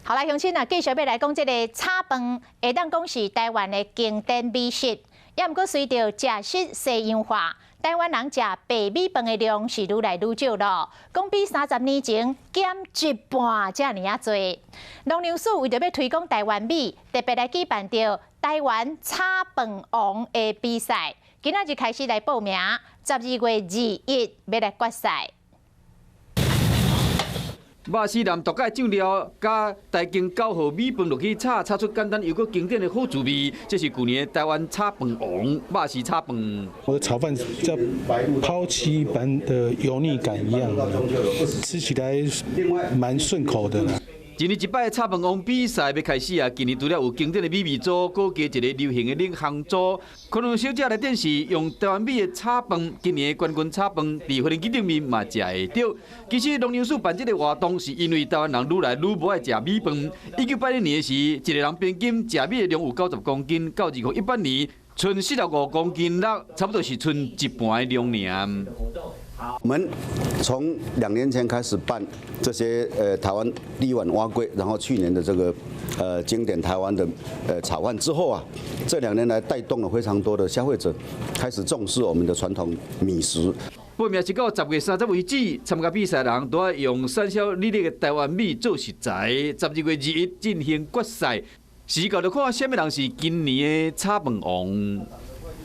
好來，鄉親啊，繼續欲來講這个炒飯，會當講是台灣的經典美食。也毋過隨著食食西洋化，台灣人食白米飯的量是愈來愈少咯。講比30年前減一半遮爾仔濟。農糧署為著欲推廣台灣米，特別來舉辦著台灣炒飯王的比賽，今仔日開始來報名，12月21欲來決賽。肉絲淋獨家醬料，佮台經9號米飯落去炒，炒出簡單又閣經典的好滋味。這是舊年的台灣炒飯王肉絲炒飯。我的炒飯像拋棄一般的油膩感一樣，吃起來蠻順口的。一年一擺炒飯王比賽欲開始啊！今年除了有經典的美味組，閣加一個流行的領航組。可能小姐來電視用台灣米的炒飯，今年的冠軍炒飯佇飛機頂面嘛食會著。其實農糧署辦這个活動，是因為台灣人愈來愈無愛食米飯。1980年時，一个人平均食米的量有90公斤，到2018年，賰45公斤六，差不多是賰一半的量爾。我們從2年前開始辦這些台灣第一碗碗粿，然後去年的這個經典台灣的炒飯之後啊，這2年來帶動了非常多的消費者開始重視我們的傳統米食。報名是到10月30為止，參加比賽人都愛用產銷履歷的台灣米做食材，12月21進行決賽，時到就看啥物人是今年的炒飯王。